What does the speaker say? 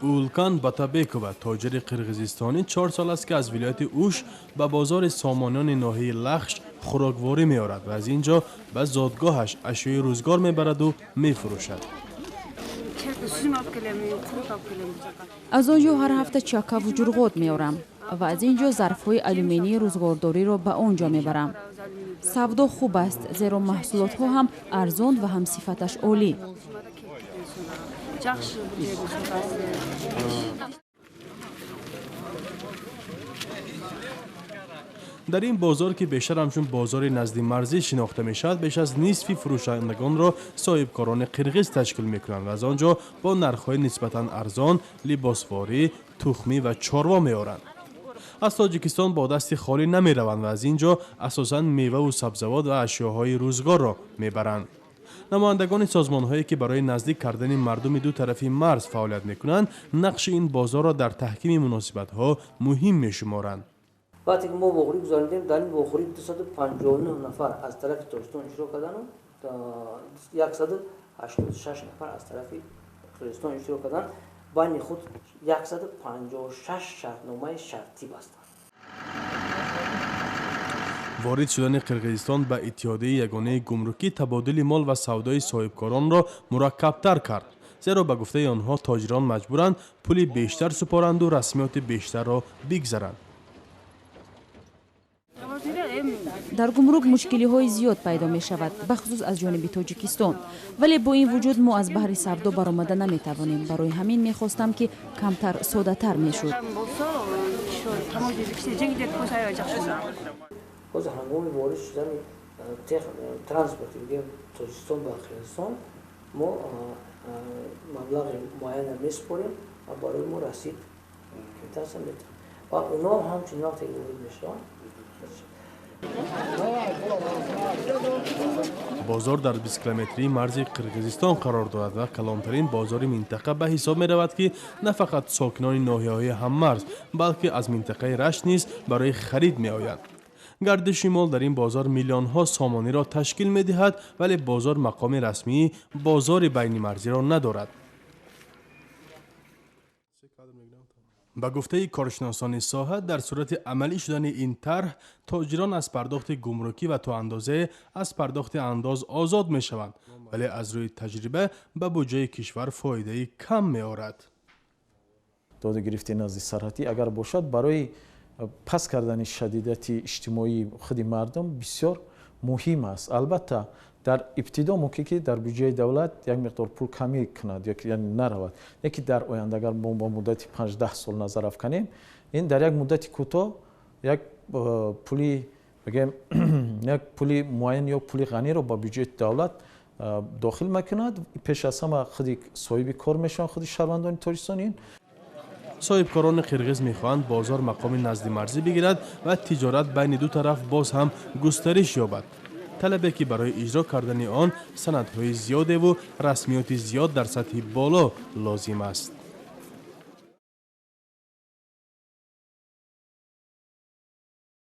Улкан Батабекова, тоҷири қирғизистонӣ, 4 сол аст, ки аз вилояти Уш ба бозори Сомониёни ноҳияи Лахш хӯрокворӣ меорад ва аз ин ҷо ба зодгоҳаш ашёи рӯзгор мебараду мефурӯшад. Аз он ҷо ҳар ҳафта чакаву ҷурғот меорам ва аз ин ҷо зарфҳои алюминии рӯзгордориро ба он ҷо мебарам. Савдо хуб аст, зеро маҳсулотҳо ҳам арзон ва ҳам сифаташ олӣ. Жакшы. Дар ин бозор, ки бештар ҳамчун бозори наздимарзӣ шинохта мешавад, беш аз нисфи фурӯшандагонро соҳибкорони қирғиз ташкил мекунанд ва аз он ҷо бо нархҳои нисбатан арзон либосворӣ, тухмӣ ва чорво меоранд. Аз Тоҷикистон бо дасти холӣ намераванд ва аз ин ҷо асосан меваву сабзавот ва ашёҳои рӯзгорро мебаранд. Намояндагони созмонҳое, ки барои наздик кардани мардуми ду тарафи марз фаъолият мекунанд, нақши ин бозорро дар таҳкими муносибатҳо муҳим мешуморанд. Вақте ки мо вохӯрӣ гузаронидем, дар ин вохӯрӣ 259 нафар аз тарафи Тоҷикистон иштирок кардану 186 нафар аз тарафи Қирғизистон иштирок карданд. Байни худ 156 шартномаи шартӣ бастанд. Ворид шудани Қирғизистон ба Иттиҳодияи ягонаи гумрукӣ табодули мол ва савдои соҳибкоронро мураккабтар кард, зеро, ба гуфтаи онҳо, тоҷирон маҷбуранд пули бештар супоранду расмиёти бештарро бигзаранд. Дар гумрук мушкилиҳои зиёд пайдо мешавад, бахусус аз ҷониби Тоҷикистон. Вале бо ин вуҷуд мо аз баҳри савдо баромада наметавонем. Барои ҳамин мехостам, ки камтар соддатар мешуд. Ҳозир ҳангоми ворид шудани транспорти, бигем, Тоҷикистон ба Қирғизистон мо маблағи муайяна месупорем ва барои мо расид, квитансия метавон ва онҳо ҳамчунин вақте ки ворид мешаванд. Бозор дар 20-километрии марзи Қирғизистон қарор дорад ва калонтарин бозори минтақа ба ҳисоб меравад, ки на фақат сокинони ноҳияҳои ҳаммарз, балки аз минтақаи Рашт низ барои харид меоянд. Гардиши мол дар ин бозор миллионҳо сомониро ташкил медиҳад, вале бозор мақоми расмии бозори байнимарзиро надорад. Ба гуфтаи коршиносони соҳа, дар сурати амалӣ шудани ин тарҳ тоҷирон аз пардохти гумрукӣ ва то андозае аз пардохти андоз озод мешаванд, вале аз рӯи таҷриба ба буҷаи кишвар фоидаи кам меорад. Доду гирифти назди сарҳатӣ агар бошад, барои паст кардани шадидати иҷтимоии худи мардум бисёр муҳим аст. Албатта, дар ибтидо мумкин ки дар буҷаи давлат як миқдор пул камӣ кунад яъне наравад, лекин дар оянда агар мо ба муддати 5-10 сол назар афканем, ин дар як муддати кӯтоҳ як пули, бигем, як пули муайян ё пули ғаниро ба буҷети давлат дохил мекунад. Пеш аз ҳама худи соҳиби кор мешаванд худи шаҳрвандони Тоҷикистон ин. Соҳибкорони қирғиз мехоҳанд бозор мақоми наздимарзӣ бигирад ва тиҷорат байни ду тараф боз ҳам густариш ёбад, талабе ки барои иҷро кардани он санадҳои зиёдеву расмиёти зиёд дар сатҳи боло лозим аст.